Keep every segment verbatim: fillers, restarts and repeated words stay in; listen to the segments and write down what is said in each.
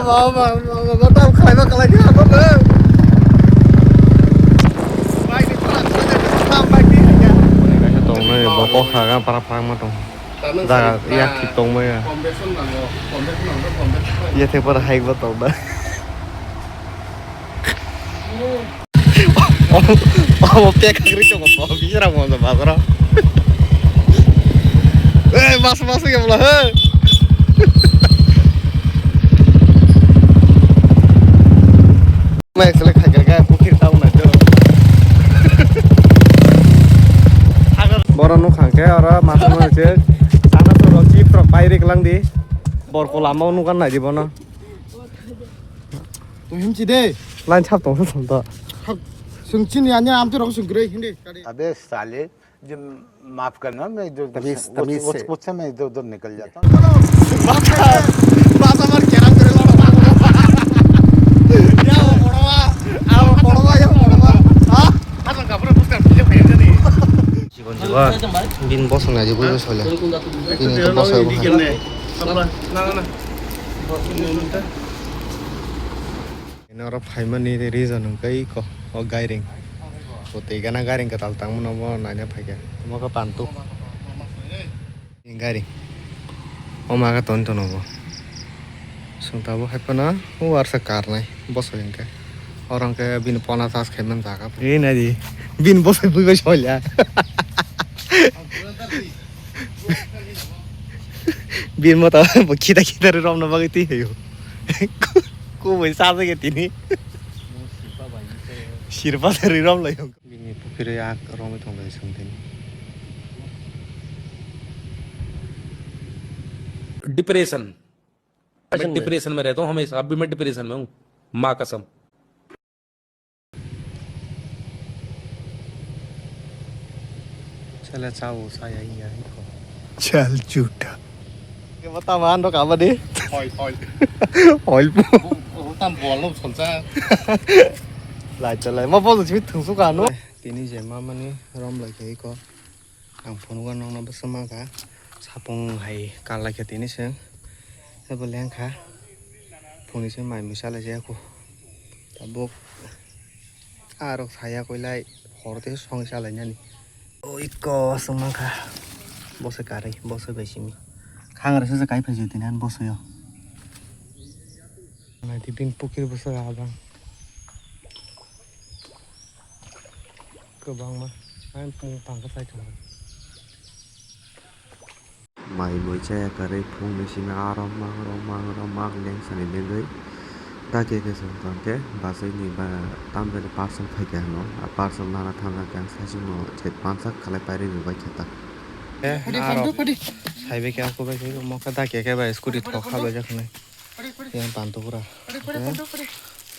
Baba, baba, baba, tam khlai ma khlai khe, baba. Bai ni pora, pora, pora, bai ni ya. Kaisa tongnai, bo kok kha, para phang ma tong. Jaga yak thik tongmaya. Iya thek para hike bo tongda. Omo pek kagri chongo po bisra mo basra. Eh, mas mas ke bla he. Mai sele khagar ga pukhir tau na jo. Boro nuk khang khe oro mas mas je. Sana to rok chip rok pai rik lang di. Bor ko lama nuk kan nai di bono. Tong himchi de. Line chap tong thong to. Hak, sung chini anya am tu rok sung grei hindi. अबे साले, जो माफ करना, मैं इधर उधर तमीज, से, तमीज उस, से। उस, उससे मैं इधर उधर निकल जाता हूँ। Basa, basa mar keram kare lo. Ya, porowa, ya, porowa, ya, porowa. Ha? Hasan kapura puskar pije pije ni. Jibon jiba, bin bosong na jibo sole. Bini to bosong bo. Ini oro phaimani reason hwnkhe iko, o gairing. Bo twi gana gairing kwtal tangmano bo naina phaikha. Omo khe pantu. Gairing. O maga ton tono bo. Chwng tabuk hai phano o warsa karnai bosoi hwnkhe. Oro hwnkhe bini pona tas khaimani jaga. Ei naidi. Bini bosoi bui bai soilya. Bini mota bo khita khita ri romna bagwi twi hayo. Kubui sajagwi tini. Sirpa ri romlai. Bini pukhiri yak romwi tonglaio chwng tini. Depression. मैं डिप्रेशन में रहता हूँ हमेशा, अब भी मैं डिप्रेशन में हूँ, माँ कसम। Chale chao saya iya iko. Chal chuta. Kebo tamo andok abadi. Hoi, hoi. Hoi po. Tam bol no solsa. Lai chalai. Ma bol simi thungsu kanu. Tini je mamani rom lai khe iko. Ang phunukgo nokno bwswk mankha, sapung hai kal laikha tini chwng, teibo lengkha, phungni chwng mai mui chalaijak kho, tabuk arok saya koilai horo tei songwi chalainani. O iko chwng mankha, bosoi karwi, bosoi bai simi, khangresa se kai phaijak tini ani bosoio. Naidi bini pukhiri bwswk abang. Kwbangma. Ang pung tangkha sai thangkha. Mai mui chaya kwrwi phungni simi aro mang ro mang ro mang lengsani degwi. Dake khe chwng tongkhe bachai ni ba tamjani parcel phaikha hwno. A parcel nana thangjak khe ang saichung no chet pansak khalai pairwi rwbaikha ta. Eh, phadi, aro phadi, phadi. Saibai khe ako bai khe omo khe dake khe bai scooty thok khalai jak hwnwi. Yang pantu pura.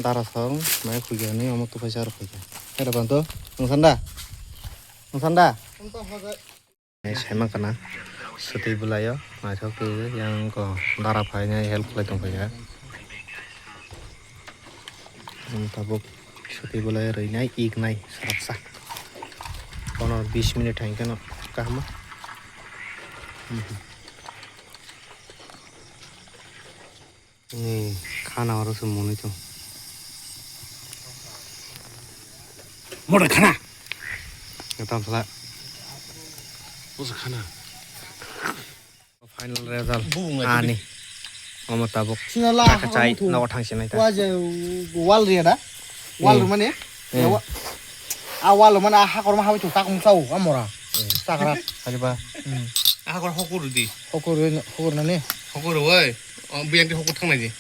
Dara song mai khuya ni omo tu paisa aro khuya. Ada pantu? Nungsanda? Nungsanda? Ni saima kana. Sutwi bwlaio. Naithok twi yang ko dara phaina help khlai tong khuya. Tabuk sutwi bwlai rwinai iknai saraksa. Kono bis minute hai khe no kahma. Ni khana oro se monwi tong. Mora khana. Gatam sala. Osa khana. Final result. Ani. Omo tabuk. Sina la. Kaka chai nogo thang sinai ta. Wa je wall riya da. Wall mane. A wall mane a hakor ma hawi tu tak mung sau amora. Sakra. Hariba. A hakor hokur di. Hokur hokur nani. Hokur wai. Biyang di hokur thang nai di.